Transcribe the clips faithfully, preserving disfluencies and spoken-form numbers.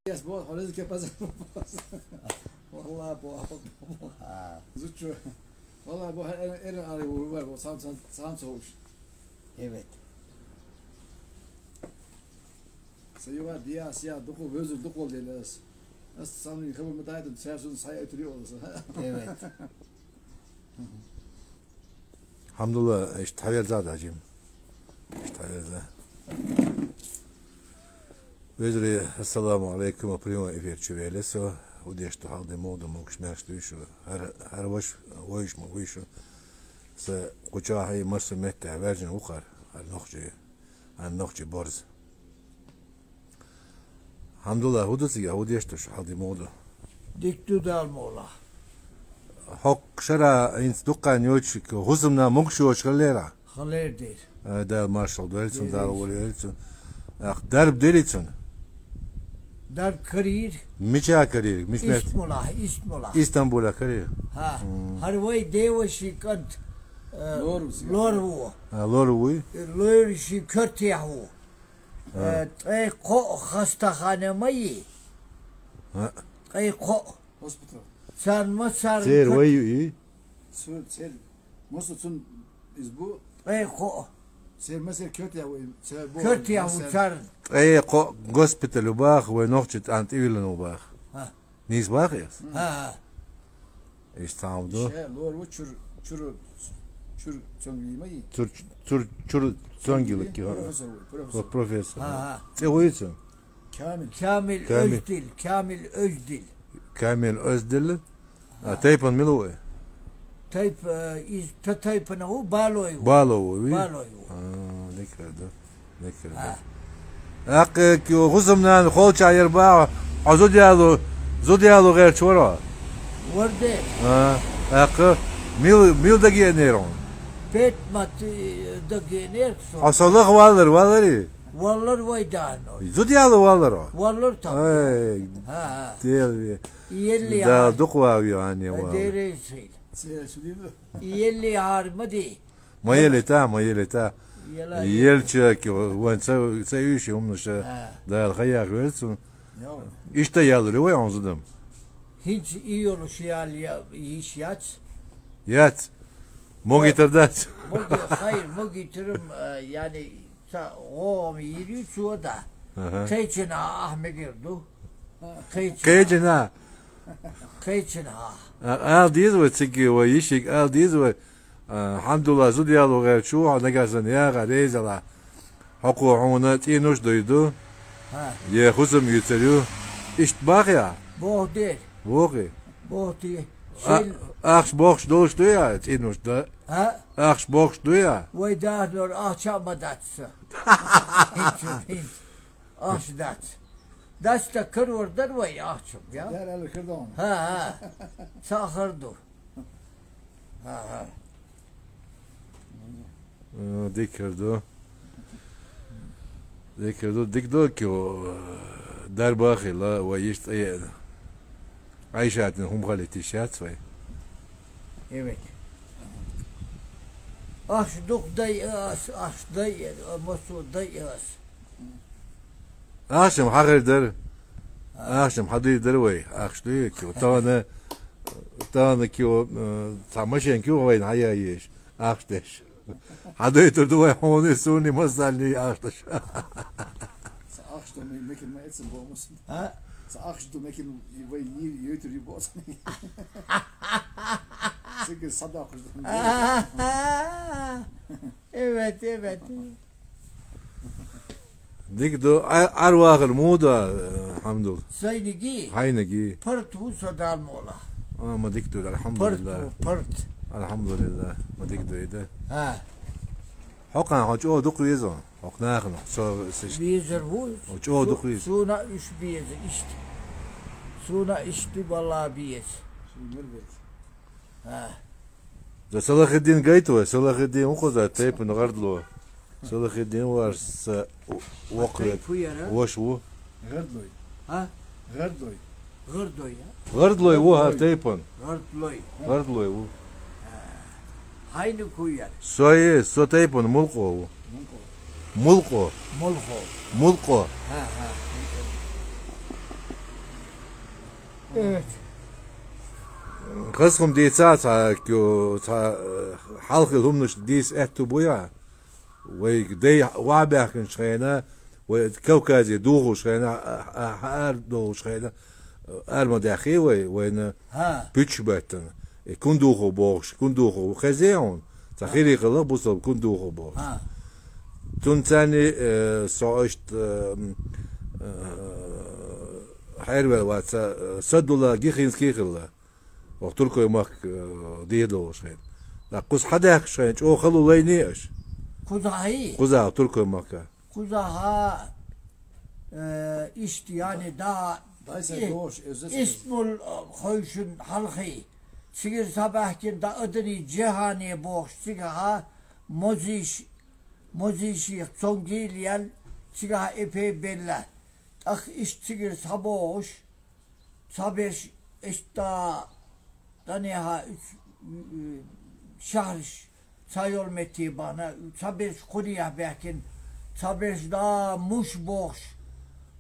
Yes, bu, hol ezike bazar. Vallahi bu, bu, bu. Ha. Zuçu. Vallahi bu her, her, her, bu, bu, bu, sam, sam, sam soğuş. Evet. Sayıva diya, siya, duku, özür, duku ol diyelim. Nasıl sanırım, kabul mı daydım, sersun, sayı ötürüyor olursa. Evet. Алхьамдулиллахь, иштта хьаверза дац жима. Иштта хьаверза. Вежарий, ассаламу Ӏалайкум, прямой эфир чу вели со. Удеш ду хьалди мугӀду могуш мерш дуй шу. Хьар, хьар ваш, вайш ма вуй шу. Са кхуча хьай марсу метта вержин ухар. Хьар нохчи. Хьар нохчи борз. Алхьамдулиллахь, хӀу ду цига, хӀу деш ду шу, хьалди мугӀ ду? Дик ду, Дала мукъ лахь. ХӀокху шарахь хӀинца дуккха йоцуш, хӀусамна могуш йоцуш хилла лерахь? Хилла лер дера. Э, Дала маршалла дойла цунна, Дала волийла цунна. Ах, дарба дели цунна? Дарба карийра. Мича карийра? Мича мет? Истамбулахь, Истамбулахь. Истамбулахь карийра? ХӀа. М. ХӀара вай деваши кӀант, э, Лору. Лору. А, Лору вуй? Лору ши картехь ву. А. Э, ткъе кхоъ хастахана ма йий? А. Ткъе кхоъ. Госпиталь. Царна ма царна Цер кат- вай ю и? Цу-, цер. Мосо цун из бу? Ткъе кхоъ. Цер ма цер кёртя ву им, цер бу Кёртя ма ву цер. Царна. Ткъе кхоъ госпиталь ю баха, вай нохчи тӀан тӀевиллина ву баха. А. Нийса баха яс? А, а. Иштта хьан ду? Ше лор ву чур, чур, чур цонг йий ма йий? Цур, цур, чур цонг йилла ки, ха? Профессор ву, профессор. Про-, профессор. А, а. ЦӀе вуй цун? Камил. Камил Камил. Оьздил, Камил Оьздил. Камил Оьздил. А, тайпан мила ву? Тайп, э, из, та тайпана ву, Балой ву. Балой ву, ви? Балой ву. А, декхар ду. Декхар ду. А. Аккха, э, кю-, хӀусамнана холча яр баха, хьо зуда ялу, зуда ялу гӀерташ вара? Вар де. А, аккха, мил, мил дагеанера хьуна? Петмат, э, дагеанера со. Хьо со лаха валлар, валлари? Валлар вай даьхьно. Зуда ялу валлар хьо? Валлар там. Ай, а, а. Дела ве. Елли Да, хьа. Дукха вав ю, Ани, вав. Дерриг сил. Цераш виру. Елли хьар ма ди. Ма елли та, ма елли та. Ела Елча ки, вайн ца, ца уьйши хӀумнаша. А. Дала хаях верцун. Яу. Иштта ялури вай хьун зудам? ХӀинца и йолуш ял я-, йиш яц? Яц. Могитар дац? Моги-, хай, могитарам, а, яни, Ца гӀогӀам йийр ю цо, да. Аха. Кхечина ахь мегар ду. Кхечина. Кхечина. Кхечина ахь. А, ала деза вай цига, вай йишиг, ала деза вай, а, алхьамдулиллахь, зуда ялу гӀерташ ву, хьо нагахь санна яха, резала. ХӀокхо хьуна цӀенош дой ду. Ха. Е хӀусам юьйцур ю. Иштта бахьа? Боху де. Вохи? Боху те. А, Шел- ахча бохуш долуш ду я, цӀенош да? А? Ахча бохуш ду я? Вай дахнор ахча а ма дац ца. ХӀинца, хӀинца. Ахча дац. Дац та карор дар вай ахча, я? Дар ала хир ду. Ха, ха. Ца хар ду. Ха, ха. Э, дика хир ду. Дика хир ду, дика ду кю, э, дарба хилла, вай йиш цӀе. Ӏайшатин хӀума хали тиш яц вай. Эвет. Ахча дукха дай ас, ахча дай, а, массо дай ас. Ахчам хьахир дара. Ахчам хьадуьйр дара вай. Ахча дуьйр кю. Тахана, тахана кю, э, цхьа машен кю вайна хьаяйеш. Ахча деш. Хьадайтур ду вай хьуна, суна, масални ахча даш. Ца ахча ду ме-, мекин ма эцам бо мус. А? Ца ахча ду мекин вай йи-, йойтур ю бо. Цига садакъаш ду. Эвет, эвет. Дика ду, а-, арвахар муда, э, хьамдул. Сайниги? Хьайниги. Парт ву со Дала мукъ лахь. А, ма дика ду, Парт алхьамдулиллах. Ву, парт. Алхьамдулиллах, ма дика ду и да. А. Хьокхан хьо чӀогӀа дукха веза, хьо нахана, со, со Везар ву. Хьо чӀогӀа Су-, дукха веза. Суна уьш беза, ишт. Суна ишти балла беза. Ши мир беза. А. Да Салахиддин гайта вай, Салахиддин ву кхуза, тайпан гӀардло. Салахиддин варса вокхе. Тайпу яра? Вош ву. ГӀардлой. А? ГӀардлой. ГӀардой, а? ГӀардлой ву хӀара тайпан. ГӀардлой. ГӀардлой ву. Хьайна куяр? Со е, со тайпан мулкъо ву. Мулкъо. Мулкъо. Мулхо. Мулкъо. Ха, ха. Хаза хӀума дийца цхьа, кю-, цхьа, э, хьалхал хӀуманаш дийца аьтту буй хьа? Вай дай вахьабаьхкинчу хенахь, вай Кавказе духуш хенахь, а, а, а, арадолуш хенахь, ара ма даьххий вай, вайна ХӀа. пуьчаш баьттина. И кундуху бохуш, кундуху хезий хьуна? Цхьа хӀирий хилла бусалба кундуху бохуш. ХӀа. Цунна царний, э, со иштта, э, м, э, хьервел вац, э, Садулла Гихинский хилла. Оха Туркойн махка, э, дехьа долуш хенахь. ТӀаккха кхуза хьадаьхкаш хенахь, чӀогӀа хало лайний аша? Кхузахьий? Кхузахь, Туркойн махка. Кхузахьа, э, иштта яни да, Дай сай и-, догӀуш, эза сай. Исмул, э, хойшун хьалхий. Цигара схьабаьхкина да Адани Джихани бохуш цигахьа, мозиш, мозиших цонгийла ял, цигахьа эпей белла. ТӀаккха иштта цигара схьабогӀуш, цхьаберш иштта, тӀанехьа уьш, м, шахьарш цхьа йолу метте бахана, цхьаберш кхунехьа баьхкина, цхьаберш да муш бохуш,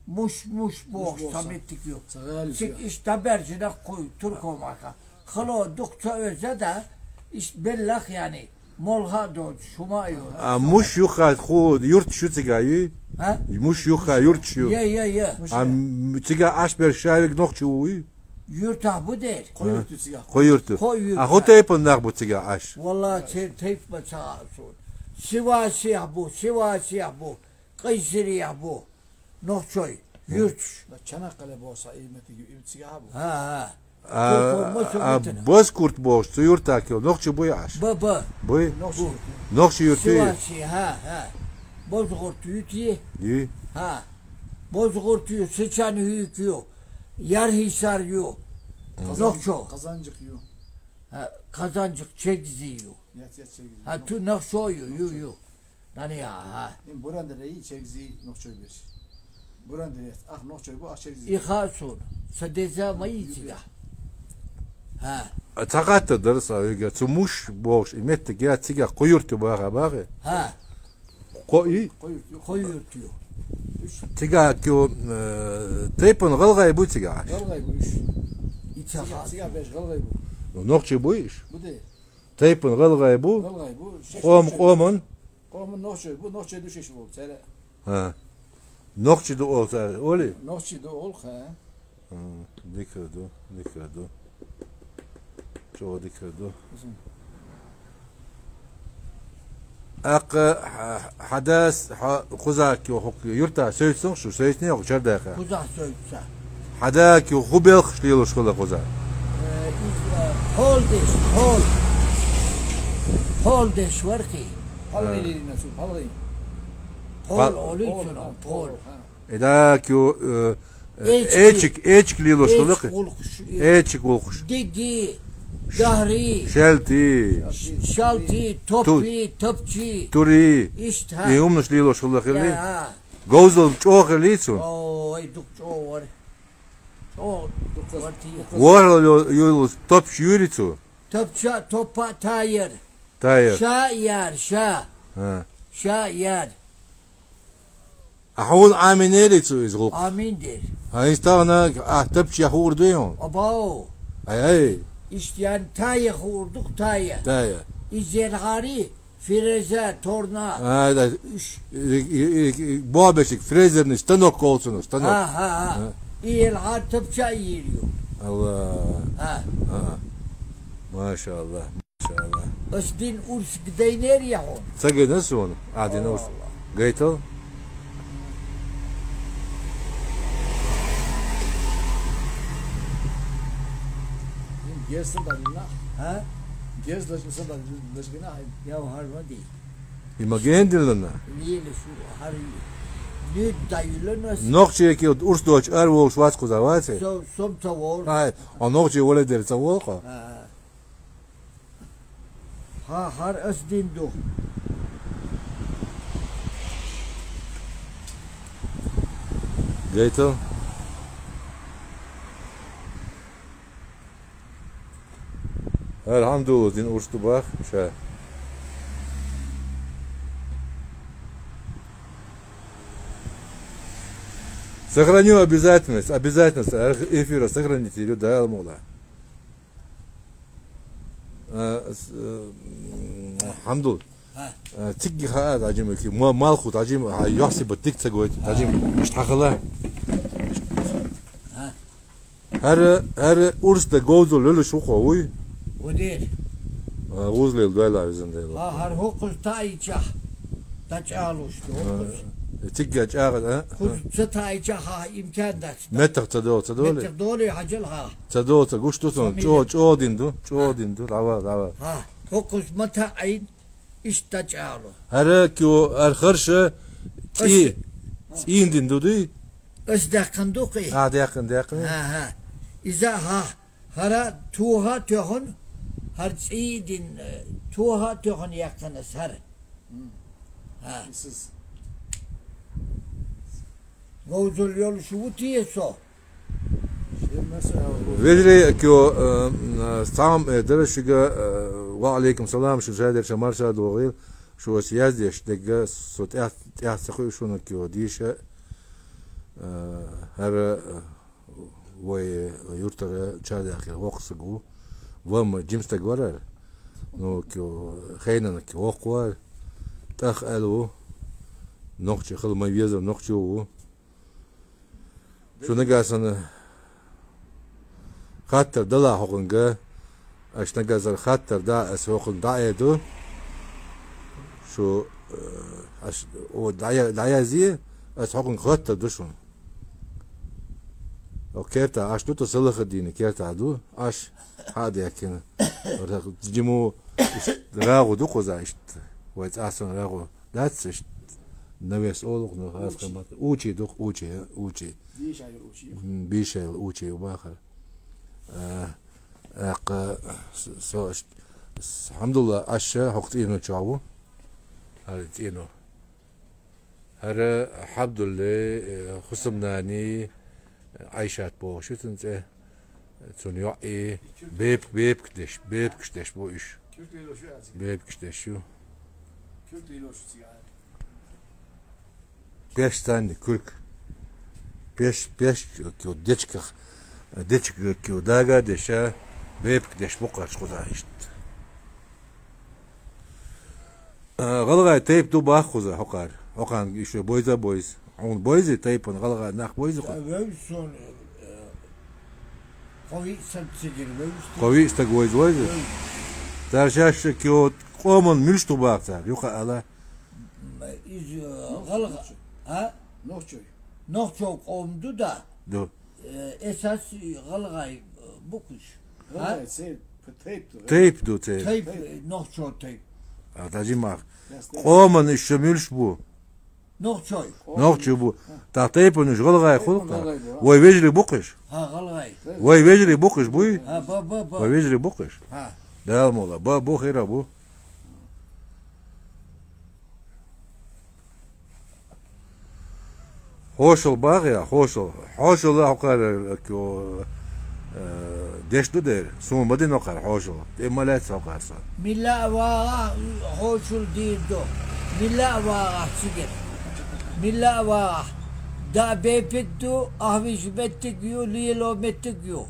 муш, муш бохуш, цхьа меттиг ю. Цхьа гӀала ю. Цига иштта баьржина кхуй, Туркойн махка. Хало дукха ца оьзда, иштта беллах яни. Молха а доцуш, хӀума а йоцуш. А муш юхха хӀу юрташ ю цигахь, юй? А? Муш юхха юрташ ю. Я, я, я. А м-, цигахь Ӏаш берш шаверг нохчий вуй? Юртахь бу дера. Кхо юрт ю цигахь. Кхо юрт ю. Кхо юрт. А хӀун тайпана нах бу цигахь Ӏаш? Валла, церан тайпа ма ца хаьа суна. Сивасехь бу, Сивасехь бу, Къайсарехь бу. Нохчой, юрташ. Чанаккхале боху сан и меттиг ю, и цигахь а бу. ХӀа, хӀа. А, Туркойн махка а, битина. Бозкурт бохуш, цу юртахь кю, нохчий буй Ӏаш? Ба, ба. Буй? Нохчий юрт. Нохчий юрт ю? Сиваси, хӀа, хӀа. Бозгурт ю те? Ю. ХӀа. Бозгурт ю, Сичан хӀуьйк ю, Ярхисар ю. Казан-, Нохчо. Казанчик ю. ХӀа, Казанчик чегзи ю. Нет, нет, чегзи. ХӀа, ту нохчо ю, ю, ю. Нани, аха. Им Бурандарей чегзи нохчой берш. Бурандарей, ах нохчой бу, ах чегзи. И хаьа суна, сан деза ма йий цигахь. ХӀа. А ца хатта дара сан вега, цу муш бохуш, и меттиг я цигахь кхо юрт ю баха, бахи? ХӀа. Кхо и? Кхо юрт ю. Кхо юрт ю. Цигахь кю, э, тайпана гӀалгӀай бу цигахь? ГӀалгӀай бу уьш. И ца хаьа. Цигахь берш гӀалгӀай бу. Ну, нохчий буй уьш? Бу де. Тайпана гӀалгӀай бу? ГӀалгӀай бу. Къом-, къоман? Къоман нохчой бу, нохчой ду шиш волу, цара. ХӀа. Нохчий ду олу цара, олий? Нохчий ду олу, хӀа. М, дика ду, дика ду. ЧӀогӀа дика ду. Аккха, хьа-, хьадас, хьо, кхузахь кю хӀокху юртахь соьцуш шу, соьцний хӀокху чардаха? Кхузахь соьцуш. Хьада кю хӀун белхаш лелош хилла кхузахь? Э, иза, э, пхьол деш, пхьол. Пхьол деш вара кхин. ПхьалгӀий лелийна цу, пхьалгӀий. Пхьол, пхьол, олий цунах, пхьол. И да кю, э, эчиг, эчиг лелош хилла кхин. Эчиг гӀуллакхаш. Эчиг гӀуллакхаш. Диги, гахри. Шалти. Шалти, топи, топчи. Тури. Иштта. И хӀуманаш лелош хилла хилла. Говзал чӀогӀа хилла цунна? Ой, дукха чӀогӀа вара. ЧӀогӀа дукха вара те. ВорхӀал йо-, йолу топча юьйри цо? Топча, топпа таяр. Таяр. Ша яр, ша. ХӀа. Ша яр. А хьуна Ӏамийнера цо иза гӀуллакх? Ӏамийна дера. ХӀа, иза тахана, а, тапча хуур дуй хьуна? Абау. Ай, ай. Иштта ян тая хуур ду-кх, тая. Тая. Иза елхьари, фреза, торна. А, да. Уьш. И, и, и, и, бобешик, фрезерный станок олу цунах, станок. Ха, ха, ха. А. И елхьар тапча йийр ю. Алла. Ха. А. Машалла. Ас дина урс гайнера хьуна? Ца гина суна, а дина урс. О. Гайтал? Геза дан дина? А? Геза лачкъа сан дан дина хьайн? Яу хьар ма ди. И ма ген диллана? Лийна шу хьар ю. Нуьд даюллана с- Нохчий кил урс доч ар волуш вац кхуза, вац? Со-, сом ца волу. Ай, а нохчий вале дер ца волу кхо? А. Ха, хӀара ас дина ду. Гайтал? ХӀара хьан долу дина урс ду бах, ша. Сохраню обязательность, обязательность, э, эфира сохраните, Дала мукъ лахь. Э, с-, э, м, Хьамдул. Хьа. Э, цигги хаа, Дажим, ки, ма-, малху, Дажим, хьа, йохси ба тик ца гойт, Дажим, ишт хахала. Хьа. ХӀара, хӀара урс да говзал лелаш ву хо вуй? Вадир. А, гӀузлел дойла визан дела. А, хӀара хӀукхус таичах. ДачӀалуш ду, хӀукхус. А, цигга чӀагӀа, а? Кхус ца таичах, а, имкан дац. Меттах ца дол, ца доли? Меттах доли, хьажал, хьа. Ца дол, ца гуш ду сон. Ца чӀо-, миллет. ЧӀо дин ду, чӀо дин ду, лава, лава. Хьа, хӀукхус ма таин, ишт дачӀалу. ХӀара кю, хӀара харша, цӀи, Аш- цӀин дин ду дуй? Аш даккан ду къи? А, даккан, даккан. Хьа, хьа. Иза, хьа. ХӀара тоха тоьхун, хӀара цӀийдин, э, тоха тоьхун яьккхина ас хӀара. М. ХӀа. Исус. Говзал йолуш ву те со? Шен масала ву. Вежарий, кё, э, м, э, салам, э, дара шуьга, э, ва алейкум салам, шу шайдерша марша догӀил, шу ас яздеш, дегга, со тӀаьхьа, тӀаьхьа ца хуьй шуна, кё, дийша, э, хӀара, э, вай юртара чардаьхкира воккха саг ву. Вамма жима стаг варара. Ну, кё, хенана кё воккха вара. ТӀаккха аьлла ву. Нохчи хила ма везар, нохчо ву. Шу нагахь санна хаттар дала хьокхунга, аш нагахь санна хаттар да, ас хьокхунга дӀаэду. Шу, э, аш, о, дӀая-, дӀаязе, ас хьокхунга хаттар ду шуна. О, керта, аш ду ту салаха дийна, керта ду, аш хьа дехкина. Жиму, ишт рагӀу ду кхуза, ишт, вай цӀа сон рагӀу. Дац ишт, навес олух, ну, хас хӀамат. Учи ду, учи, учи. Бийшайл учи. М, бийшайл учи, бахар. А, акъ, с-, со, ш-, с-, алхьамдулла, аша хӀокху цӀийнан чохь ву. ХӀара цӀийнан. ХӀара Хьабдулле, э, Хусамнани, Айшат бохуш ю цуьнан цӀе. Цуьнан йоӀ и бепк-, бепкаш деш, бепкаш деш бу уьш. Бепкаш деш ю. Пеш санна, куьрк. Пеш, пеш, кю, дечках, дечка, кю, дага деша, бепк деш бу кхарч кхуза иштта. А, гӀалгӀай тайп ду бах кхуза, хӀокхар. ХӀокхарна иштта бойза бойз. Хьуна бойзи тайпан гӀалгӀай нах бойзи кхуза? Вевза суна, э, кхо виъ стаг цигара вевза. Кхо виъ стаг вайза вайза? Вевза. Цара шаьш кю, къоман муьлш ду бах цара, юха ала? М, иза, э, гӀалгӀа-, а? Нохчой. Нохчо къом ду, да? Ду. Э, эсас гӀалгӀай, э, букуш. А? ГӀалгӀай церг, п-, тайп ду. Тайп ду церг. Тайп, э, нохчо тайп. А, дажи мах. Ясно. Къоман иштта муьлш бу? Нохчой. Нохчо бу. Та тайпан уьш гӀалгӀай хуьлу-кх. ГӀалгӀай бу, а? Вай вежарий бу-кх уьш? Ха, гӀалгӀай. Вай вежарий бу-кх уьш, буй? Ха, ба, ба, ба. Вай вежарий бу-кх уьш? Ха. Дала мукъ лахь, ба, бу хира бу. Хьошал бах я, хьошал. Хьошал хӀокхара, э, деш ду дера. Суна ма дина хӀокхара хьошал. ТӀе ма лаьцна хӀокхара со. Милла а вагӀахь, хьошал дийр ду. Милла а вагӀахь цигара. Милла а вагӀахь. Да бепиг ду, ахвиш меттиг ю, лело меттиг ю.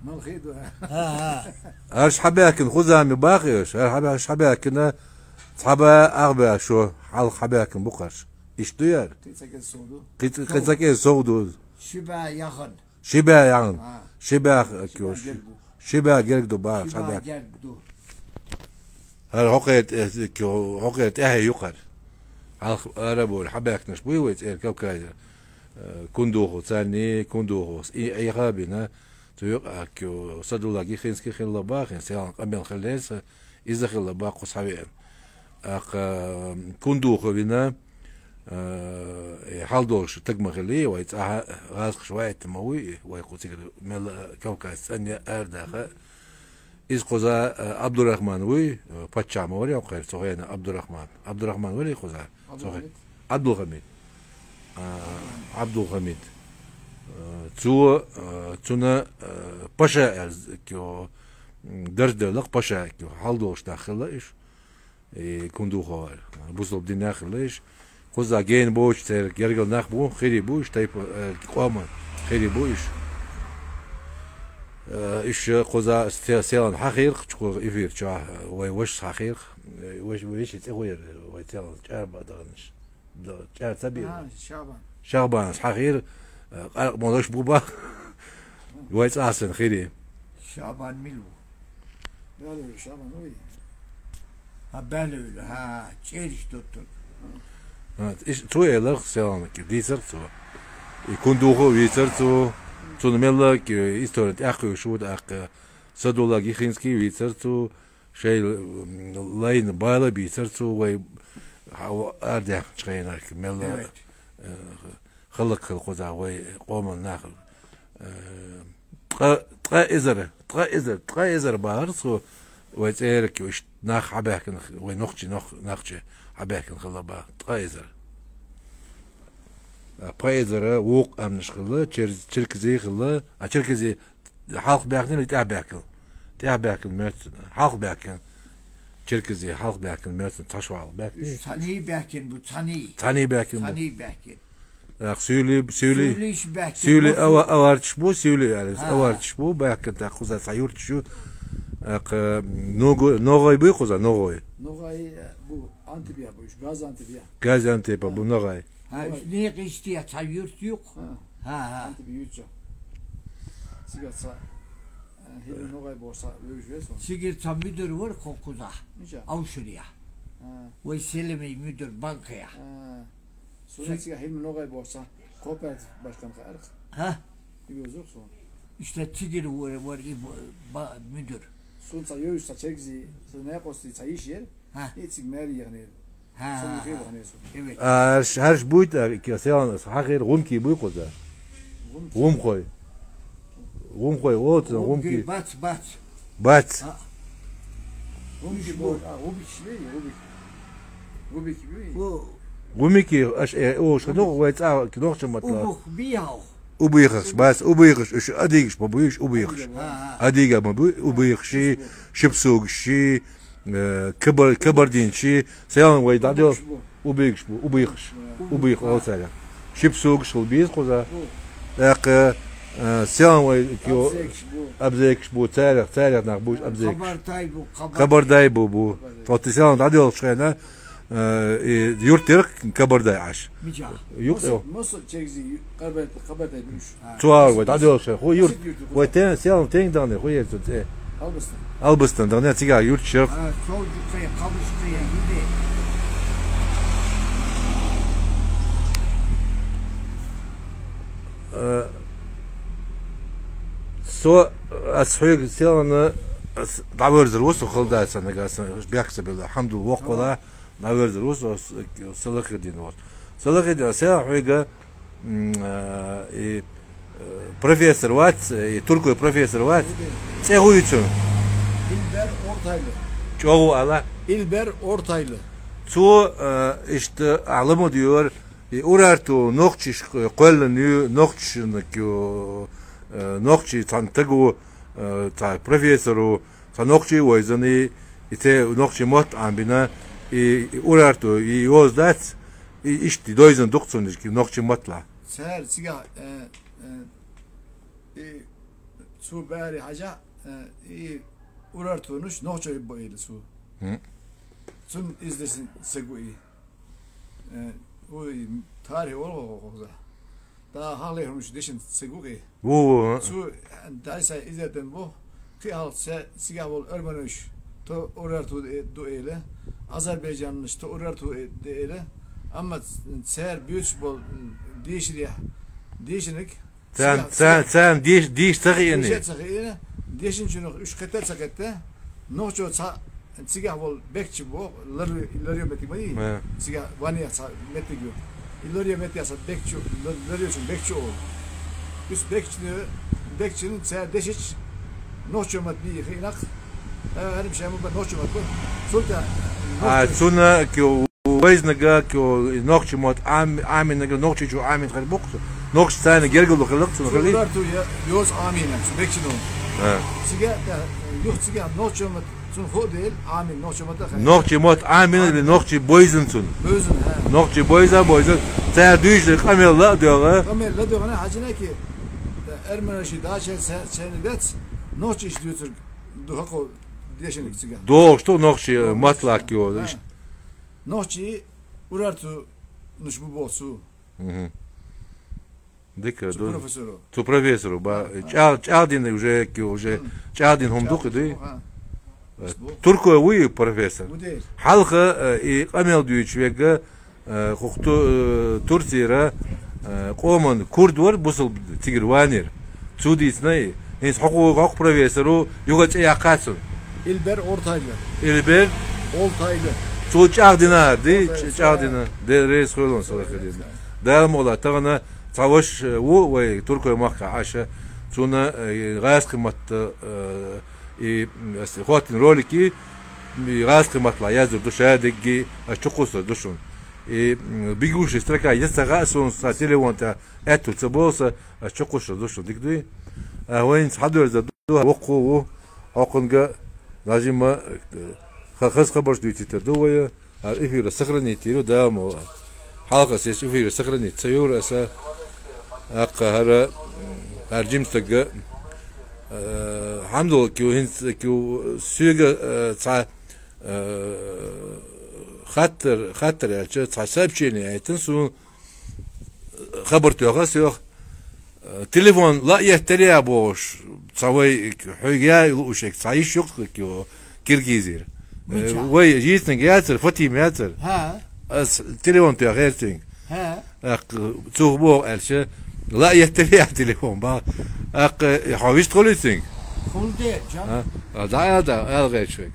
Малхи ду. Ха, ха. Арш хьабаьккхина хузами бахиош, ар хьаба-, арш хьабаьккхина цхьаба ахба шо, хьалха хьабаьккхина бу кхарш. Иштта ду яра? Кхин ца кӀеза сов ду. Кхин ца, кхин ца кӀеза сов ду. Ши бӀе яхана. Ши бӀе яхана. А. Ши бӀе, ши бӀе киош. Герг ду. Ши бӀе герг ду бара, ши бӀе хьабаьккхина. Герг ду. ХӀара хӀокхе тӀе-, кио-, хӀокхе тӀаьхье ю кхара. Хьалха ара бола хьабаьккхинарш буй вай цӀера Кавказера? Э, Кундухов, царний Кундуховс. И, Ӏеха а бина, цу юкъа а кио-, Садулла Гихинский хилла бахин, селхан къамел хилла са, иза хилла баккхус хьавеана. Аккха, Кундухов вина, э, э, хьал долуш таг ма хилли, вай цӀахьа гӀазкхаш ваийтта ма вуй, вай кху цигара мел Кавказ цӀанъян арадаха. Иза кхуза, э, Абдурахман вуй, э, паччахь ма варий хӀокхуьра цу хенахь Абдурахман. Абдурахман варий кхуза? Цу хе-, Абдулхамид. Абдулхамид. А, Абдулхамид. Э, цо, э, цуьнан, э, паша аьлла, кё, м, дарж делла-кх паша, кё, хьал долуш нах хилла иш. И Кундухов вара. Бусалба динехь хилла иш. Кхуза гена боцуш церан гергара нах бу, хири бу уьш тайпа, э, къоман хири бу уьш. Э, уьш кхуза се-, селхана хьахийра-кх чу кхуза эфир чохь, вай вашас хьахийра-кх. Э, ваш-, вешин цӀе хӀун яра вай селхана чӀара бан даханаш? Д-, чӀара ца бира? А, Шабан. Шахбанас хьахийра, э, къаркъа молаш бу бан. Вай цӀахь санна хири. Шабан мила ву? Баьлла вуьйла Шабан вуй? Хьан баьлла вуьйла, хьан чӀераш доттург. А, иш-, цо элира-кх селхана, дийцира-кх цо. И Кундухов вийцира цо. Цунна мелла а историн тӀаьхьа кхуьйсуш ву, тӀаккха Садулла Гихинский вийцира цо. Шайн, м, лайна бала бийцира цо вай, хьа-, арадаьхначу хенахь мелла, э, халкъ хилла кхузахь вай къоман нах. Э, ткъа, ткъа эзар, ткъа эзар, ткъа эзар бахара цо, вай цӀера-кх уьш нах хьабаьхкина, вай нохчий нох-, нохчий хьабаьхкина хилла бан, ткъа эзар. А, пхи эзар вукху къаьмнаш хилла, чер-, черкезий хилла, а, черкезий хьалха баьхкина, тӀаьхьа баьхкина. ТӀаьхьа баьхкина моьтту, хьалха баьхкина. Черкезий хьалха баьхкина моьтту, цхьа шо хьалха баьхкина. Уьш цхьаьний баьхкина бу, цхьаьний. Цхьаьний баьхкина бу. Цхьаьний баьхкина. ТӀаккха суьйли, суьйли, суьйлиш баьхкина суьйли бу. Ава-, аварчаш бу, суьйли аьлла, ага, аварчаш бу, баьхкина тӀаккха кхуза цхьа юрташ ю. ТӀаккха, ногу-, ногӀой буй кхуза, ногӀой? НогӀой, э, бу, Антибия бу, уьш, Газиантибия. Газиантепа бу ногӀой. Хьан, уьш некъа иштта цхьа юрт ю-кх? Хьан. Хьан, хьан. Антибия юьйцу. Цигара цхьа, э, хӀинца ногӀой бохуш цхьа вевзаш весо. Цигара цхьа муьдур вара кху-, кхузахь. Мича? Алшарехь. Хьан. Вай Селимий муьдур банкхехь. Хьан. Суна цигахь хӀинца ногӀой бохуш цхьа кооператив башкана хаьара-кх. Хьан? И вевзара-кх суна. Иштта цигара вара, вара и б-, ба-, муьдур. Суна цхьа йовзаш цхьа черкезий, цхьа некъостий цхьа йиш яра. Хьан. И цига маьре яханера. Хьан, сан хьан, хьан. Ваханера суна. А, хӀарш, хӀарш буй тӀаккха, селхана хьахийра, гӀумкий буй кхуза? ГӀумкий. ГӀумхой. ГӀумхой, оцу гӀумки. ГӀумки, бац, бац. Бац. А. ГӀумки бу, а, гӀубикаш бий, гӀубик. ГӀубик бий? О. ГӀумики, аш, э, о, шу ногӀу вай цӀа, нохча матла. Убух бий хьох? Убихаш, бац, убихаш, уьш адигаш ма буй, уьш убихаш. Адига ма буй, убихаши, шипсугаши, э, кабар-, кабардинчи, селхана вай дӀадоьлхуш. Убийгаш бу, убийгаш. Убийгаш олу цаьрах. Шипсугаш хила беза кхуза. ТӀаккха, э, селхана вай кио-, абзекаш бу. Абзекаш бу, цаьрах, цаьрах нах буш абзекаш. Кабардай бу, кабар-. Кабардай бу, бу. Кабардай. Тхо ти селхана дӀадоьлхучу хенахь, э, и юрт яра-кх Кабардай Ӏаш. Мичахь? Юкъ. Масса, масса чегзи кабардай, кабардай бу уьш. Цу агӀор вай дӀадоьлхуш, хӀу юрт, вай тен-, селхана тенга даханера, хӀу яра цуьнан цӀе? Албастан. Албастан даханера, цигахь юрт шарх. А, Совдукхе, Кхабушкхе, хӀинде. Э, со, ас хьоьга селхана, ас дӀаверзар ву со, хала дац сан нагахь, сан бехк ца белла, хьамдул воккхала, дӀаверзар ву со, с-, Салахиддин ву со. Салахиддин, селхана хьоьга М, э, и, э, профессор вац, и туркой профессор вац. ЦӀе хӀун ю цуьнан? Илбер Ортайла. ЧӀогӀа ала. Илбер Ортайла. Цо, э, иштта Ӏаламат йора, и Урарту нохчаш кхоьллина ю, нохчашна кю, э, нохчий цхьана стаг ву, э, цхьа профессор ву, цхьа нохчий вайзана, и, и церан нохчийн мотт Ӏамбина, и, и Урарту, и йоза дац, и иштта дойзина ду-кх цунна нохчийн матталахь. Цара цигахь, э, э, и цо баьхкина хьажахь, э, и Урартунаш нохчий бу элира цо. Хм. Цунна иза дисина стаг ву и. Э, вуй, тарихь волу хӀокхузахь. ТӀаккха хьалхалера хӀуманаш дешна стаг ву-кх и. Ву, ву. Цо, э, дӀасай иза дина бу, кхин а хьалха цигахь волу эрманойш, то Урарту ду элира, азербайджанаш, то Урарту ду элира, амма ц-, цара буьйцуш болу, м, дешарехь, дешнарг Царна, цигахь, царна, цигахь царна деш-, деш ца хиъна. Деш ца хиъна, дешначунах уьш кхетта а ца кхетта, нохчо цхьа цигахь волу бекча боху, лар-, ларъяран меттиг ма дий? Ма. Цигахь ванех цхьа меттиг ю. И ларъяран меттиг цхьа бекча, лар-, ларъярчун бекча олу. Уьш бекча, бекчанна цара дешича, нохчо ма дий хиънакх, а, хӀара ма бу, нохчо ма бу. Цунна тӀе, а, нохчо цунна кю- Вайзнарг, кю-, нохчийн мотт Ӏам-, Ӏамийнарг, нохчийчу Ӏамийна хир бу-кх цо. Нохчаша царна гергарло хилла-кх цунна, хили? Урарту я-, йоза Ӏамийна, цу бекчано. А. Цигахь, э, юха цигахь нохчийн мотт Цун хӀу дел, Ӏамин, нохчий мотт а хай. Нохчий мотт Ӏамин или нохчий бойзан цун? Бойзан, хӀа. Нохчий бойза, бойзан. Цар дуьйцу къамел ла а доьгӀа. Къамел ла доьгӀана хьаьжина ки, эрманаши дача се-, сени дец, нохчий иш дуьйцург ду хӀокху дешинг цига. ДогӀуш ду нохчий мотт лакки йолу. ХӀа. Нохчий урарту нуш бу боху цу. Мгм. Дика, цу ду-, профессору. Цу профессору, ба, ХӀа, ХӀа. чӀа-, чӀагӀдина уже, ки уже, Мгм. чӀагӀдина хӀума ду кху дуй? ХӀа. Э, туркой вуй профессор? Ву дела. Хьалха, э, и къамел дуьйцуш вегга, э, хӀокху ту-, э, Турцийра, э, къоман курд вара, бусалба цигара ванера. Цо дийцина и. ХӀинца хӀокху, хӀокху профессору юха цӀе яьккхина цунна. Илбер Ортайга. Илбер? Ортайга. Цо чӀагӀдина, ди? Ортайга. ЧӀагӀдина. Де реза хуьлда, салам хилла. Дала мукъ лахь, тахана цхьа ваша, э, ву вай туркойн махкахь Ӏаш, цунна, э, гӀазкхийн матта, э, и, м, ас хӀоттийна ролики, и гӀазкхийн маттахь яздина ду, ша дерриге ас чукхуссур ду шуна. И, м, бегущая строка, я ца хаьа суна, сан телефон тӀехь аьтту ца боху сан, ас чукхуссур ду шуна, дика дуй? А, вайна хьадоьрзур ду, воккхо ву, хьокхунга нажима, э, ха-, хаза хабарш дуьйцуьйтур ду вай, а, эфира сохранить йийр ю, Дала мукъ лахь. Хьалха ас эфира сохранить ца йора аса, аккха хӀара, хӀара жима стага, э, хьамдолла кю, хӀинца кю, соьга, э, цхьа, э, хаттар, хаттар аьлча, цхьа сообщение яйтина суна, хабар тоьхна ас йоах. Э, телефон ла а еттарий бохуш, цхьа вай, хьоьга яй луушег, цхьа йиш юкъ киргизера. Э, мичахь? Вай йийцинарг яцара, Фатима яцара. ХӀа. Ас телефон тоьхнера цуьнга. ХӀа. ТӀаккха цо боху аьлча, ла а еттарий телефон, бах. ТӀаккха, э, хьо вист хуьлий цуьнга? Хуьлу дера, жан. А, а, да, а, да, ала гӀерташ вайга.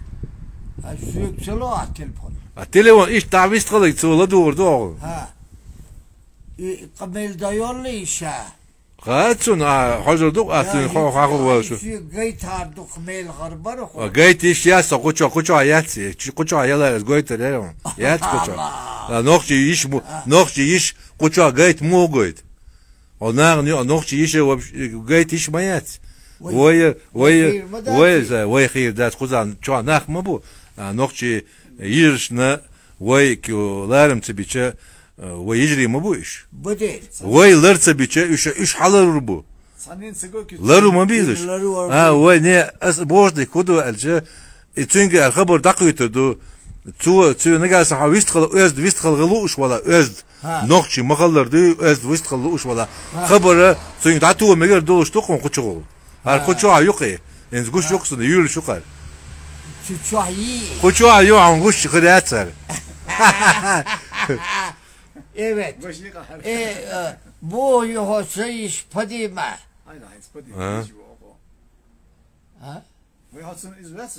А соьга ца ло а телефон? А телефон иштта дӀа вист хиларг цо ладугӀур ду оха. ХӀа. И къамел дан йоллий ша? Хаьа цунна, а, хьожур ду, а, цуьнан хьо-, хьо-, хьо-, хьо-, шу. Гайтар ду, къамел гӀар бара хьо. А, гайта йиш яц со кху чохь, кху чохь яц, кху чохь ялар ас гойтар яра хьуна. Яц кху чохь. А, нохчий йиш му-, нохчий йиш кху чохь гайта муха гойту? О, нахана ю, а нохчий йиш а вообще гайта йиш ма яц. Вай, вай, вай, вай хийра ма дац. Вай, за, вай хийра дац, кхузахь чохь нах ма бу. А, нохчий йижаршна вай кху ларам ца бича, Э, вай йижарий ма бу уьш. Бу дера. Вай лар ца бича, уьш, уьш хьаларур бу. Лару ма безаш. Лару вар бу. А, вай, не, ас бохуш дерг хӀун ду аьлча, и цуьнга аьлла хабар дӀакхуьйтур ду. Цо, цо нагахь санна хьо вистхила, оьзда вистхила гӀа лууш вала, оьзда. ХӀа. Нохчий ма-хиллара дуй, оьзда вистхила лууш вала. ХӀа. Хабар цуьнга дӀатоха мегар долуш ду кхунна кху чу гӀуллакх. ХӀара кху чохь а юкъе. ХӀинца гуш юкъ сана, юьйлуш юкъара. Цу чохь йий? Кху чохь а ю, хьуна гуш хир яц хӀара. Э, вет. Э, э, боху ю хьо сан йиш Фатима? Айна, хӀинца Фатима. А? Йиш ю оха. А? Вай хьо цунна иза вац?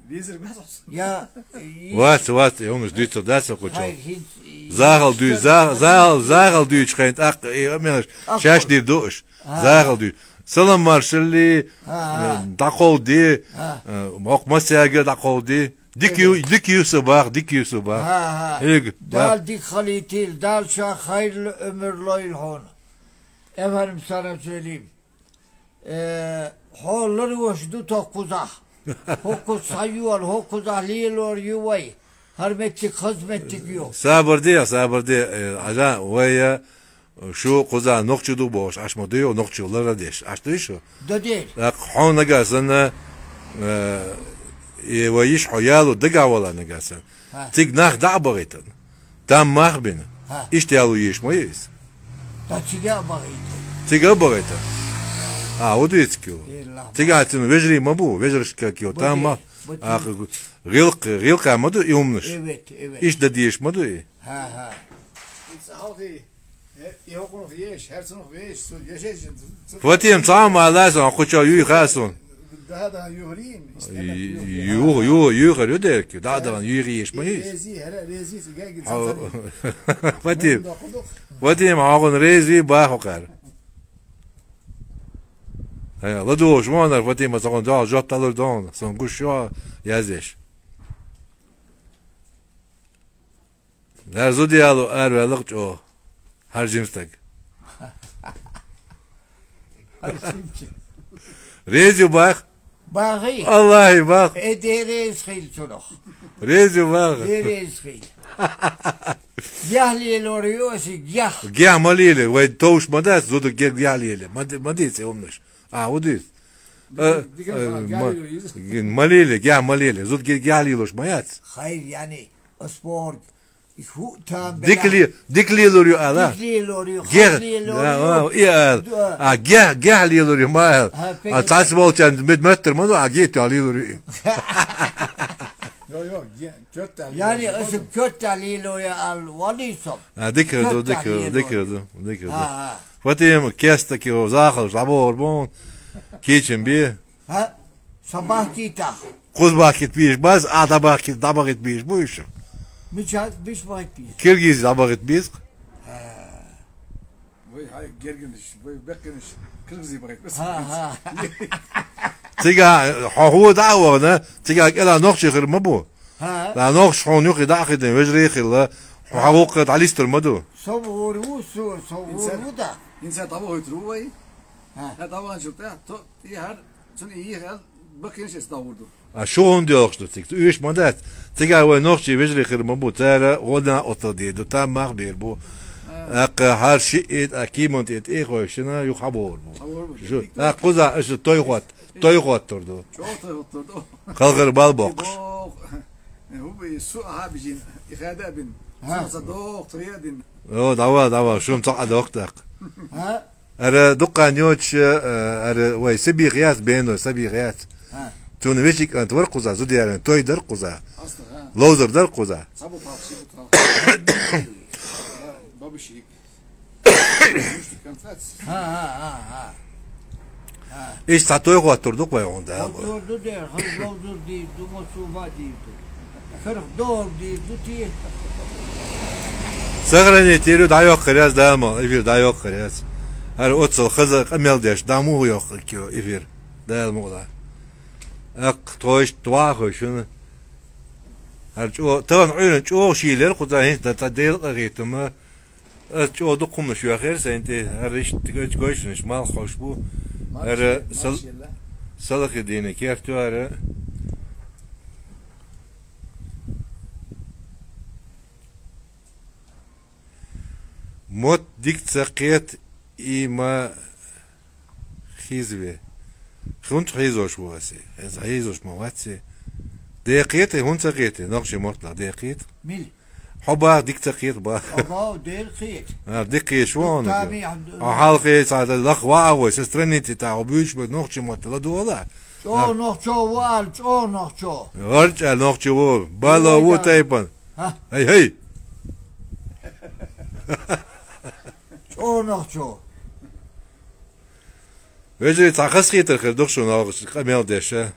Везар вац хьо цунна? Я, и- Вац, вац, и хӀуманаш дуьйцур дац хьо кху чохь. Хай, хин- и- Захал дуьйцу, за-, захал, захал дуьйцу хайн тӀаккха, и амелаш Ахпа. Шаьш дийр ду уьш. А. Захал дуьйцу. Салам маршалла, а, а, дӀакховди, а, а, хӀокху массаьрга дӀакховди. Дика ю, дика ю сан бах, дика ю сан бах. ХӀа, хӀа. Хьоьга, Дала бах. Дика хилийтийла, Дала ша хайрла уьмур лойла хьуна. Эфарм сара Селим. Э, хьо ларвеш ду тхо кхузахь. ХӀокхуза схьайола, хӀокхузахь лелор ю вай. ХӀара меттиг хаза меттиг ю. Сабар де, сабар де, э, Ӏажа, вай, э, шу кхуза нохчий ду бохуш, Ӏаш ма дуй, нохчий лара деш, Ӏаш дуй шу? Да деш. ТӀаккха хьо нагахь санна, э, и вай йиш хьо яло дагахь вала нагахь санна. ХӀа. Цига нах дӀа а бахийтина. Там мах бина. ХӀа. Иштта яло йиш ма ю иза. Та цига а бахийта. Цига а бахийта. А, вот вецкио. Цига а цуьнан вежарий ма бу, вежаршка кио. Там мах. А, гӀилкх-, гӀилкха ма ду и умнаш. Эвет, эвет. Иштта дан дезаш ма ду и. ХӀа, хӀа. Фатим, цхьа а ма лаьа сан, кху чохь юй хаьа суна. Ю-, ю-, юхар ю дерг, дӀа а дахана юй гӀеш ма ю иза. Фатим, Фатим, хьо хӀун реза вий бах хӀокхара. Хье, ладугӀуш ма хьо хӀунар, Фатима, сан хӀун догӀу жоп далур ду хьуна, сан гуш ю хьо яздеш. Лара зуда яло араваьлла-кх чӀогӀа. ХӀара жима стаг. Реза ю бах? Баги? Аллахи бах. Э, де реза хила цунах. Реза бах. Де реза хила. Гех лелор ю аса, гех. Гех ма леле, вай товш ма дац, зуда гех, гех леле. Ма ди-, ма диц, умнаш. А, удис. Э, дика э, ма-, ма леле, гех ма леле. Зуда гех, гех лелош ма яц. Хайр, яни, спорт. Ху-, там, дика бля. Ле-, дика лелор ю ала. Дика лелор ю, гех, хас лелор ю. А, а, и ал. Да. А, гех, гех лелор ю ма ал. А, а, пекин. Цац волчан мед меттер ма ду, а гех та лелор ю. Йо, йо, ге-, кётта лелор ю. Яни, ысып кётта лелор ю ал, вали сом. А, дика ду, кётта дика ду, лелор ю. Дика ду, дика ду. А, а. Фатим, кеста ки о, захал, забор бон. Кичен би. Ха? Са бахкийтах. Куз бахкит биш баз, а да бахкит, да бахкит биш бу иши. Мича биш бахкит биш. Киргиз да бахкит биш. Ха. Вай, хай, гергениш, вай, беккениш, киргизи бахкит биш. Ха, ха. Цига, хо, хо да вона, цига кела нохчи хир ма бу. Ха. Да нохч хо нюхи да хиден, вежри хилла, хо, хо, хо, да листер ма ду. Сом уру, су, сом уру да. Инса таба хойтру вай. Ха. Ха, таба анчурта, то, и хар, Цун ийи хал бакинчес давурду. А шугун диохту цик. Уьш мадат. Цига вай нохчи вежри хир ма бу. Цара гъона ота дийду. Там мах бир бу. А. Акъ хар ши ит, а кимон ит, и хойшина ю хабор бу. Хабор бу. Шу, а куза, шу той хот. Той хот турду. Чо той хот турду. Халгыр бал бокш. Бок. Э, ху бу су аха бижин. Ихада бин. Ха. Су са док, той адин. О, дава, дава. Шум ца адок так. Ха? Ара дуккан йоч, э, ара вай сабих яц, бено сабих яц. Ха. Тун вечик ант вар куза, зудиярен той дар куза. Аста, ха. Лозер дар куза. Сабу папси бутал. Бабушик. Конфет. Ха, ха, ха, ха. Ха. Иш сатой хот турдук вай онда. Хот турду дер, хот лозер дийду, мосуба дийду. Кырх дор дийду ти. Сохранить ирю, даёк хряз, да, мо, эфир даёк хряз. Ар оцол хаза къамел деш, даму ёк кио эфир. Дал мугла. Ак тойш, тва хойшун. Ар чо, таван уйрен чо шилер, куза хин, да, да, дел къагитма. Ас чо дукумна шу яхер, сен ти, ар иш, тигоч гойшниш, мал хош бу. Мал ар ши-, сал-, мал шилла. Салахи дини, керту ар. Мот дикца кет има хизве. Хунт хизош васи. Эз хизош ма васи. Декет, хунца кет, нокши мортла декет. Мил. Хоба дикца кет ба. Хоба дер кет. А, дикки швон. Тами хьамду. А, халкъи сада лах ва агъой, со страници та, обуч ба, нокши мортла дуала. Чо нокчо вал, чо нокчо. Варча нокчо ву, бала ву тайпан. Ха. Хей, хей. Чо нокчо. Вежи цахас хитр хир духшун алгыс къамел деша.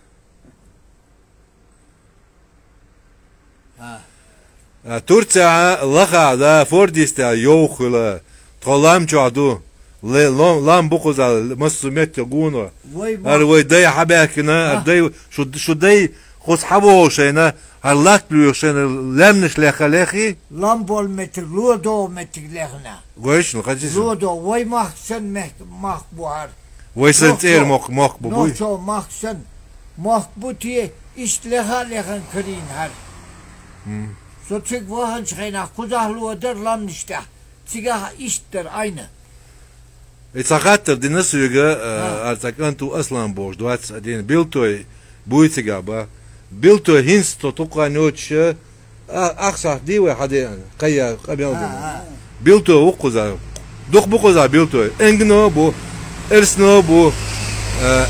Ха. А, Турция лаха да фордиста йоу хила. Тхо лам чуаду. Ле-, лом-, лам букуза, массу метте гуно. Вай ма- Ар вай дай хабякина, ар Ха. Дай шу-, шу дай хус хабо шейна, ар лат блюх шейна, лемниш леха лехи. Лам бол метр, луо до метр лехна. Гойш, ну, хачи шу. Луо до, вай махсан мех-, мах буар. Вай сан цер мох, мох бу буй. Нохчо махсан, мох бу ти, ишт леха лехан кырин хар. М. Со цик вахан чхайна, кузах луо дар лам ништа. Цигах иштдер айна. Э, цахаттар дина суйга, э, Ха. Ар цакан ту аслан бош, двадцать один. Билтой буй цига ба. Билтой хинс то тукан йоч, а, ахсах дивай хаде ан. Кая, къамел Ха, дина. Ха. Билтой укуза. Дух букуза билтой. Энгно бу, эрсно бу, э,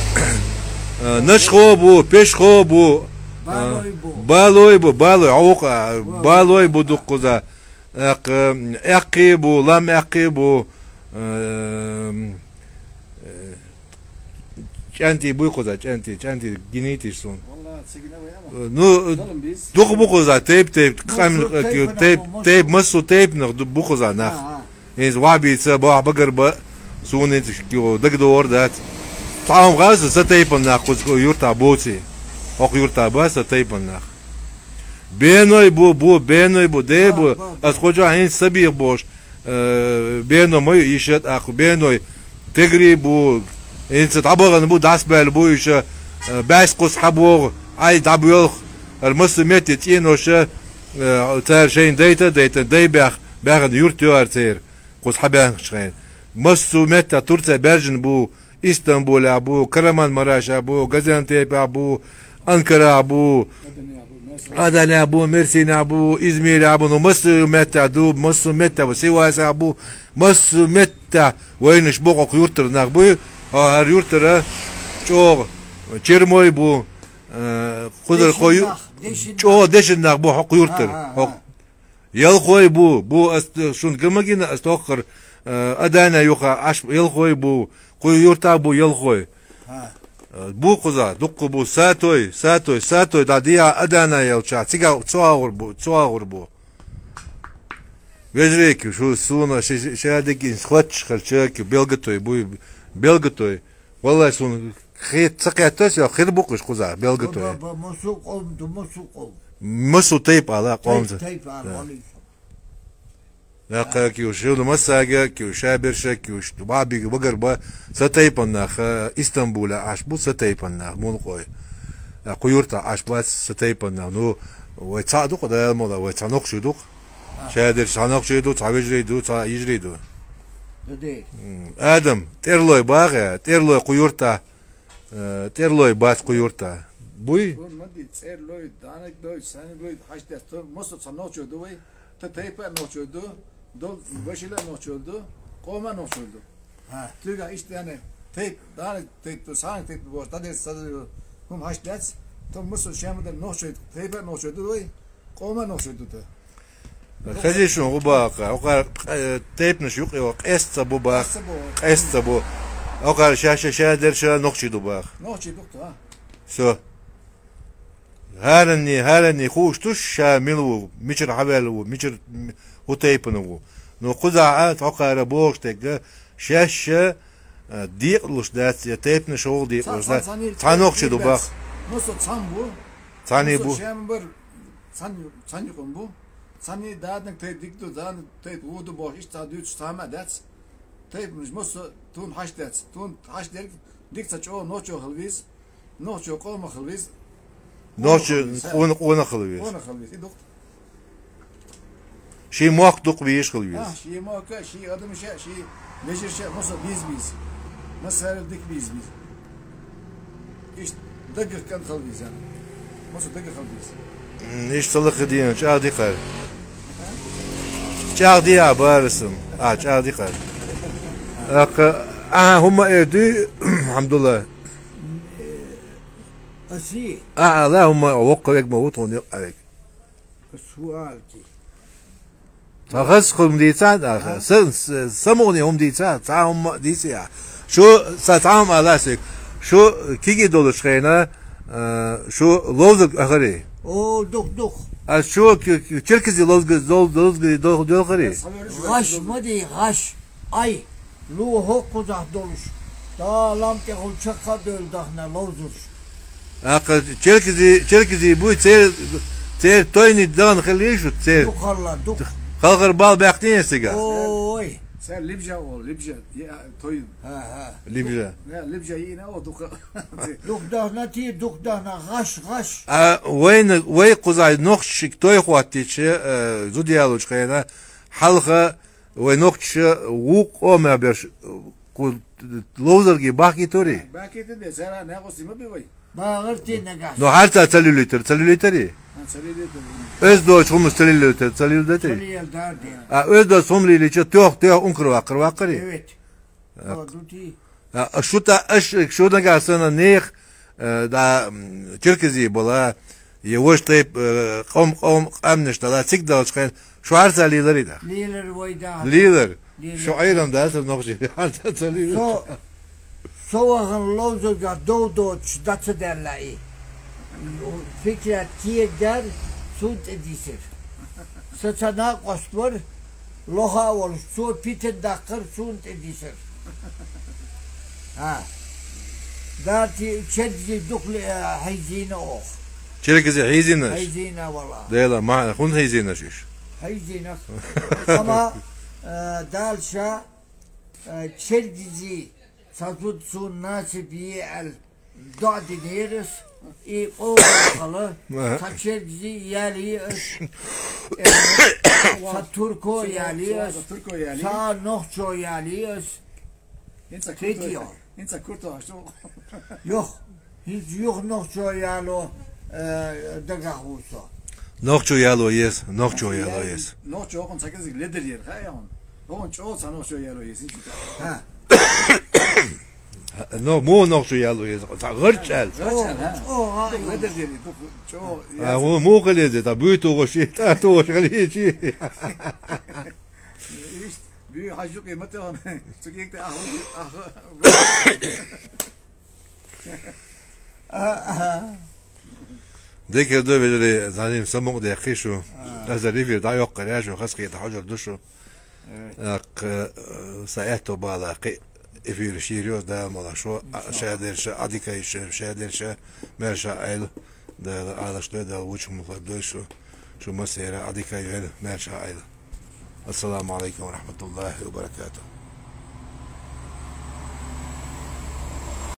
э, нашхо бу, пешхо бу, э, Балой бу. Балой бу, балой, аука, Балой. Балой бу дух куза. Ак, э, акъи бу, лам акъи бу, э, э, чанти буй куза, чанти, чанти гинитиш сун. Валла, цигине ваяма. Э, ну, Залым биз. Дух бу куза, тейп, тейп, Массу къам, тейп, э, тейп, наху, массу. Тейп, массу тейп нах ду-, бу куза нах. Ха, ха. Инз ва бица, ба, багар ба, сун инз ки о, даг до ор дат. Таам газ, са тейпан нах куз ко юрта боци. Ок юрта ба, са тейпан нах. Беной бу, бу, беной бу, де бу. Ба, ба, ба. Аз ходжа хин сабир бош. Э, бено мой ишет, ах, беной. Тегри бу. Инсет абаган бу, дас бел бу иша. Э, баьс кхуза хьабогӀу, Ӏай дӀабоьлху, хӀара массо а метте цӀеноша, э, цара шайна дайта а дайта, дай баьхна, баьхна юрт йоара церан, кхуза хьабаьхначу хенахь. Массо а метта Турцехь баьржина бу, Истамбулехь бу, Караман-Мараша бу, Газиантепехь бу, Анкарахь бу, Аданехь бу, Мерсинехь бу, Измирехь бу, ну, массо а метта ду, массо а метта бу, Сивасехь бу, массо а метта вайнаш бу, хӀокху юртара нах буй, хӀара юртара чӀогӀа чермой бу, э, кхузара кхо ю-, дешин нах, дешин чӀогӀа нах. Дешин нах бу хӀокху юртара. Ага, ага. ХӀокху. Ялхой бу, бу ас, шуна ган ма гина, ас тоххара, э, Адана юха Ӏаш, ялхой бу, кху юрта бу ялхой. Ха. Э, бу кхуза, дуккха бу, сатой, сатой, сатой, дӀа диа Адана ялча, цига цу агӀор бу, цу агӀор бу. Вежарий, шу суна ши-, ши-, ша дикин схватчхар чаки, белгатой буй, белгатой. Валлай, суна хет ца кхеттас, я хир букъаш кхуза, белгатой. Ба, ба, масу къом, ду масу къом. Масу тайп ала, къомза. Тайп, тайп ала, да. Валлай. Яккха кю, шуна массага кю, шаберша кю, ш-, бабига багар ба, са тайпан нах, э, Истамбула Ӏаш бу, са тайпан нах, мулкъой. Я кху юрта Ӏаш бац, са тайпан нах. Ну, вай цхьаъ ду кху, Дала мала, вай цхьа нохчий ду кху. Шадерш цхьа нохчий ду, цхьа вежарий ду, цхьа йижарий ду. М, Адам, тӀерлой бахьа, тӀерлой кху юрта, э, тӀерлой бац кху юрта. Буй? Тон ма ди, цӀерлой, данак дой, санилой, хьаштес, тон масса цхьа нохчий ду вай, та тайпа нохчий ду, дол башила нохчий ду, къома нохчий ду. Ха. Туьга иштта яна тайп, дана тайп ду, сана тайп ду, бохуш, дадес саду, хӀума хьаш дац, то мусул шема дан нохчой, тайпа нохчой ду вай, къома нохчой ду та. Хазий шун гӀу бакъа, окъар, э, тайпнаш юкъе ва, къест ца бу бах, къест ца бу. Къест ца бу. Окъар ша, ша, ша дер ша нохчий ду бах. Нохчий ду та. Всё. ХӀаранний, хӀаранний хууш туш, ша мила ву, мичара хьаваьлла ву, мичара м-, хӀу тайпана ву. Ну, кхузахь а, тхьокхара бохуш тегга, шаьш ша, а, декъалуш дац, я тайпана шовгӀа декъалуш дац. Цхьа нохчий ду бах. Мусо цхьан бу. Цхьанний бу. Шен бар цхьан, цхьан юкъун бу. Цхьанний даданг тайп дик ду, даданг тайп ву ду бохуш, иштта цхьа дуьйцуш цхьа ма дац. Тайпанаш мусо тун хьаш дац. Тун хьаш дерг дик ца чӀо нохчо хила виз. Нохчо къомах хила веза. Нохчо къона, къона хила веза. Къона хила веза, и дукха. Ший мохк дукха вийш хила веза. А, ший мохка, ший адамаша, ший вежарша, масо биз-биз. Масарил дик биз-биз. Ишт даггах кан хила веза. Масо даггах хила веза. М, ишт салаха дийна, чӀагӀ дикхар. ЧӀагӀ дия барасам. А, чӀагӀ дикхар. Аха, а, хӀума э дуй, алхьамдулла. Аси. А, ала хӀума воккха вег ма ву тхуна юкъа вег. Суалки. Тхо хаза хӀума дийца, а, а? Са, са, самугӀне хӀума дийца, цхьа хӀума дийца. Шу, са цхьа хӀума ала сек. Шу киги долуш хена, а, шу ловзаг ахари. О, дух, дух. А шу к-, к-, черкизи ловзга-, лов-, ловзгари дол-, долхари. ГӀаш ма ди, гӀаш. Ай, лу хӀокхузахь долуш, да лам тӀехула чаккха а девлла дахна ловзурш. Акха, черкизи, черкизи буй, цер, цер тойни дан хилли шу, цер. Дукхалла, дух. Халхар бал баьхтин сига. Ой. Цер либжа о, либжа, я, той. Ха, ха. Либжа. Я, либжа йина о, духа. Дух дахна ти, дух дахна, гӀаш, гӀаш. А, вайна, вай кхузахь нохчашиг той хӀоттича, э, зуда ялучу хена, хьалха, вай нохчаша вукху къомах берш, ку-, ловзарге бахкийтури? Бахкийта де, цара накъостий ма бе вай. БагӀар те нагахь. Но хьарца ца лилийтар, ца лилийтари? А, ца лилийтар. Оьзда доцу хӀуманаш ца лилийтар, ца лилийтари? Ца лилийтар де. А, оьзда доцу хӀума лилийча, тоьх, тоьх ункар ваккхар ваккхари? Эвет. А, ду ти. А, а шу та, аш, шу нагахь санна нех, э, да, м, черкизи бала, е ваш тайп, э, къом, къом, къамнаш дала, циг далчу хен, шу хьарца лилари да? Лилар вай да. Лилар. Лилар. Шу Ӏелам да, са нохчи, хьарца ца лилар. Со, со вахан ловзарга дов доцуш даца даьлла и. Фикрат кегадар, цун тӀе дисир. Са ца накъост вар, лоха а волуш, цо питан даккхар, цун тӀе дисар. ХӀа. Дарти черкизи дукхли, а, хьайзийна оха. Черкизи хьийзийнаш? Хьайзийна вала. Дела, ма, хӀун хьийзийнаш иш? Хьайзийнаш. Амма, а, дальше, а, черкизи ца зуда цун насип е аьлла, ДоӀа динера ас, и къовла хала, Аха. Цхьа чергзи яьлар ас, э, цхьа турко яьлар ас, Турко яли. Цхьа нохчо яьлар ас. ХӀинца Третий курто, он. ХӀинца курто, а что? Юха, хӀинца юха нохчо яло, э, дагахь ву со. Нохчо яло еза, нохчо яло еза. Нохчо хӀокхунна цхьа кӀезиг ледара яр, хаа хьона. ХӀокхунна чӀогӀа цхьа нохчо яло еза, хӀинца. Ха. Но, муха нохчо яло еза, цхьа гӀарч аьлла. ГӀарч аьлла, ха. ЧӀогӀа, ха. Ледара яр, чӀогӀа А, яр. Муха, муха леза, тӀа буй тухуш, тӀа тухуш, хали чи. Ишт, буй хьажу къимат он. Цу кек тӀа аху, аху. Дика ду, вежарий, заним самукъадаьккхи шу. Аз эфир дӀайоккхар я шу, хазахетар хьожар ду шу. Э. Аккха, э, са аьттув бала кхы эфир шийр йоз Дала мукъ лахь шу, а, шадерша, Ӏадика йиш, шадерша, маьрша Ӏайла. Дала Ӏалашдой, Дала вучу мухлар дой шу. Шу массера Ӏадика йойла, маьрша Ӏайла. Ассаламу алейкум ва рахматуллахи ва баракатух.